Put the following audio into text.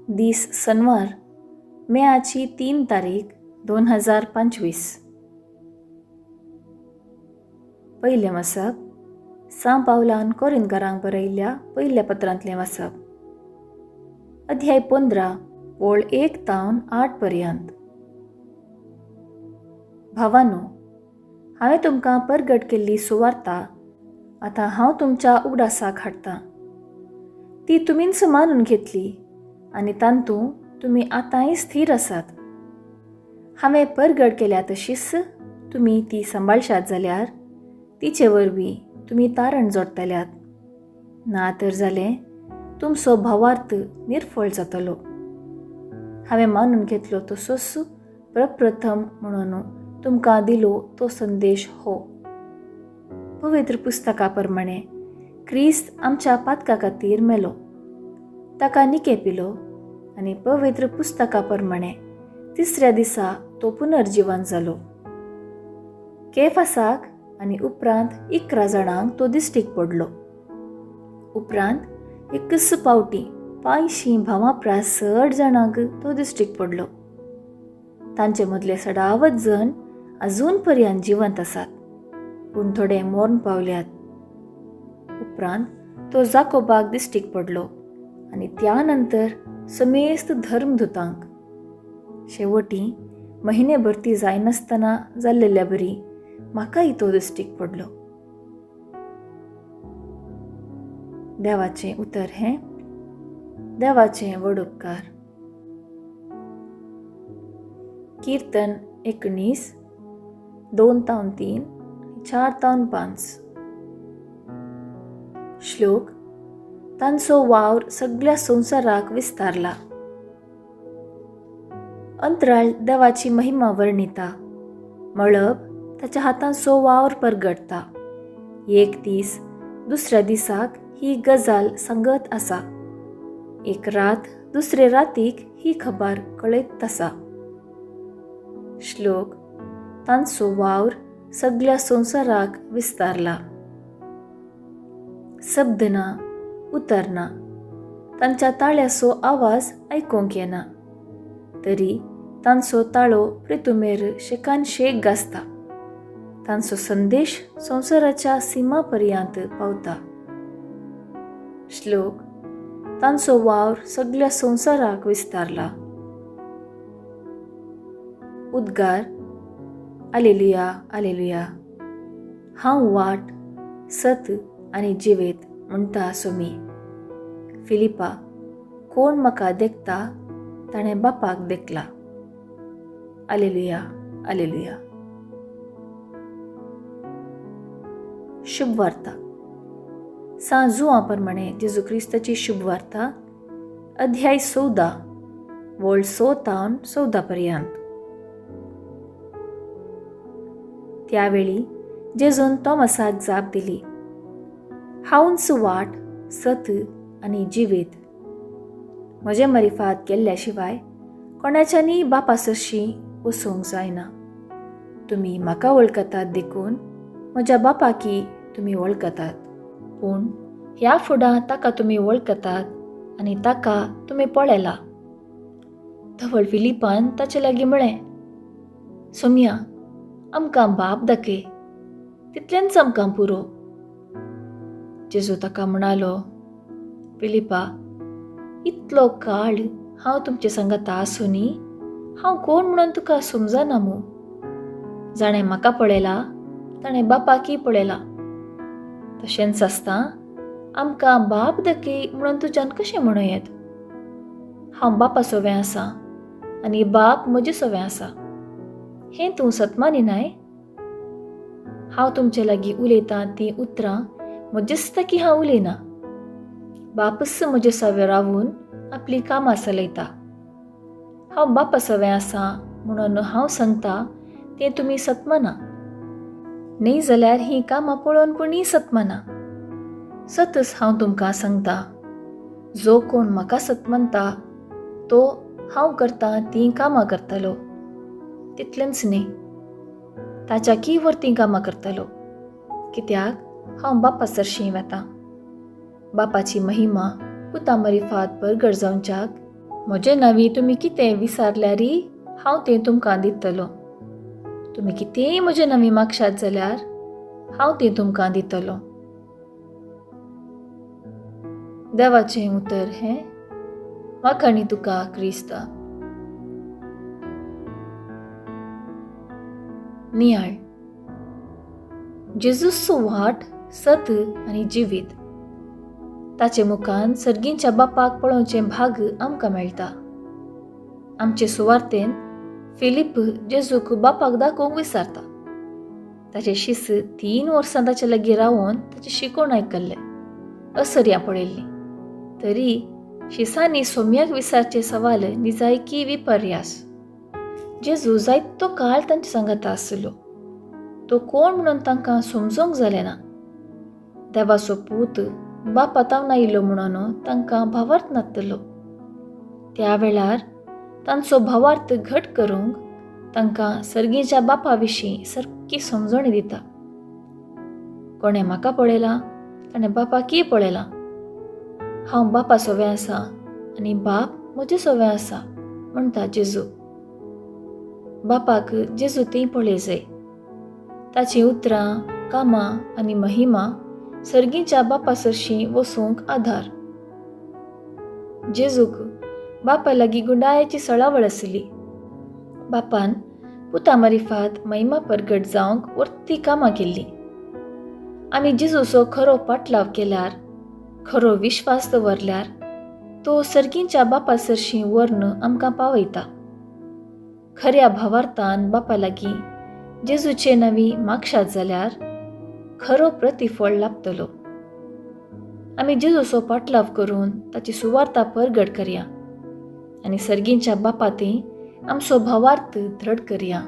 दीस सनवार, मेयाची 3 तारीख 2025. पयलें वाचप सां पावलान कोरिंतकारांक बरयल्ल्या पयल्या पत्रांतलें वाचप, अध्याय 15 ओळ 1 तावन 8 पर्यंत. भावानो, हांवें तुमकां परगट केल्ली सुवार्ता आतां हांव तुमच्या उगडासाक हाडटां. ती तुमीच मानून घेतली आनी तांतूं तुमी आतांय स्थीर आसात. हांवें परगट केल्या तशीच तुमी ती सांबाळशात जाल्यार तिचे वरवीं तुमी तारण जोडटल्यात, ना तर जालें तुमचो भावार्थ निर्फळ जातलो. हांवें मानून घेतलो तसोच प्रप्रथम म्हणून तुमकां दिलो तो संदेश हो. पवित्र पुस्तका प्रमाणे क्रिस्त आमच्या पातका खातीर मेलो, ताका निके पिलो आनी पवित्र पुस्तका प्रमाणे तिसऱ्या दिसा तो पुनर्जिवन जालो. केफासाक आनी उपरांत 11 जाणांक तो दिश्टीक पडलो. उपरांत एकच पावटी 500 भावां प्रास चड जाणांक तो दिश्टीक पडलो. तांचे मदले सडावत जण अजून पर्यंत जिवंत आसात, पूण थोडे मरण पावल्यात. उपरांत तो जाकोबाक दिश्टीक पडलो आनी त्या नंतर समेस्त धर्मदूतांक. शेवटी महिने भरती जायनासतना जाल्लेल्या बरी म्हाकाय तो दिश्टीक पडलो. देवाचें उतर हें देवाचें व्हड उपकार. कीर्तन 19 2 तावन 3 4 तावन 5. श्लोक तांचो वावर सगळ्या संवसाराक विस्तारला. अंतराळ देवाची महिमा वर्णिता, मळब ताच्या हातांचो वावर परगटता. एक दीस दुसऱ्या दिसाक ही गजाल सांगत आसा, एक रात दुसरे रातीक ही खबर कळयत आसा. श्लोक तांचो वावर सगळ्या संवसाराक विस्तारला. शब्द ना, उतर ना, तांच्या ताळ्याचो आवाज आयकूंक येना, तरी तांचो ताळो प्रितुमेर शेकान शेक गाजता. तांचो संदेश संवसाराच्या सीमा पर्यंत पावता. श्लोक तांचो वावर सगळ्या संवसाराक विस्तारला. उद्गार आलेलुया आलेलुया. हांव वाट, सत आनी जिवेत म्हणटा सोमी. फिलिपा, कोण म्हाका देखता ताणें बापाक देखला. आलेलुया आलेलुया. शुभवार्ता सां जुआं प्रमाणे जेजू क्रिस्ताची शुभवार्ता, अध्याय 14 वळ 6 तावन 14 पर्यंत. त्यावेळी जेजून तॉमसाक जाप दिली, हांवच वाट, सत आनी जिवीत. म्हजे मरिफात केल्ल्या शिवाय कोणाच्यानी बापा सरशीं वचूंक जायना. तुमी म्हाका वळखतात देखून म्हज्या बापाकी तुमी वळखतात, पूण ह्या फुडां ताका तुमी वळखतात आनी ताका तुमी पळयला. धवळ फिलिपान ताचे लागीं म्हळें, सोमया, आमकां बाप दाखय, तितलेंच आमकां पुरो. जेजू ताका म्हणालो, फिलिपा, इतलो काळ हांव तुमचे सांगाता आसूनी हांव कोण म्हणून तुका समजना मू? जाणें म्हाका पळयला ताणें बापाकय पळयला. तशेंच आसता आमकां बाप दाखय म्हणून तुज्यान कशें म्हणूं येत? हांव बापा सोवें आसा आनी बाप म्हजे सोवें आसा, हें तूं सतमानिनाय? हांव तुमचे लागीं उलयतां तीं उतरां म्हजेच की हांव उलयना, बापच म्हजे सवे रावून आपली कामां चलयता. हांव बापा सवें आसा म्हणून हांव सांगता तें तुमी सतमाना, न्हय जाल्यार हीं कामां पळोवन पुणीय सतमाना. सतच हांव तुमकां सांगता, जो कोण म्हाका सतमानता तो हांव करता तीं कामां करतलो, तितलेंच न्हय ताच्या की वर तीं कामां करतलो, कित्याक हांव बापा सरशीं वता. बापाची महिमा पुता मरिफात परगट जावच्याक म्हजे नवी तुमी कितें विसारल्यारी हांव तें तुमकां दितलो. तुमी कितेंय म्हजे नवी मागशात जाल्यार हांव तें तुमकां दितलो. देवाचें उतर हें वाखाणी तुका क्रिस्ता. नियाळ. जेजूचो वाट, सत आनी जिवीत. ताचे मुखान सर्गींच्या बापाक पळोवचें भाग आमकां मेळटा. आमचे सुवार्तेन फिलीप जेजूक बापाक दाखोवंक विसारता. ताचे शिस 3 वर्सां ताचे लागीं रावन ताची शिकोवण आयकल्ले, असर्यां पळयल्ली, तरी शिसांनी सोम्याक विसारचे सवाल निजायकी विपर्यास. जेजू जायतो काळ तांचे सांगाता आसलो. तो कोण म्हणून तांकां समजूंक जालें ना. देवाचो पूत बापा तावन आयिल्लो म्हणून तांकां भावार्थ नातलो. त्या वेळार तांचो भावार्थ घट करूंक तांकां सर्गीच्या बापा विशीं सारकी समजणी दिता. कोणें म्हाका पळयला ताणें बापाकय पळयला. हांव बापा सोवें आसा आनी बाप म्हजे सोवें आसा म्हणटा जेजू. बापाक जेजू ती पळय जाय. ताचीं उतरां, कामां आनी महिमा सर्गीच्या बापा सरशीं वसूंक आधार. जेजूक बापा लागीं गुंडायेची सळावळ आसली. बापान पुता मारिफात महिमा परगट जावंक वर्ती कामां केल्लीं. आमी जेजूचो खरो पाटलाव केल्यार, खरो विश्वास दवरल्यार तो सर्गीच्या बापा सरशीं व्हरून आमकां पावयता. खऱ्या भावार्थान बापा लागीं जेजूचे नवी मागशात जाल्यार खरो प्रतिफळ लाभतलो. आमी जेजूचो पाटलाव करून ताची सुवार्ता परगट करया आनी सर्गींच्या बापा ती आमचो भावार्थ दृढ करया.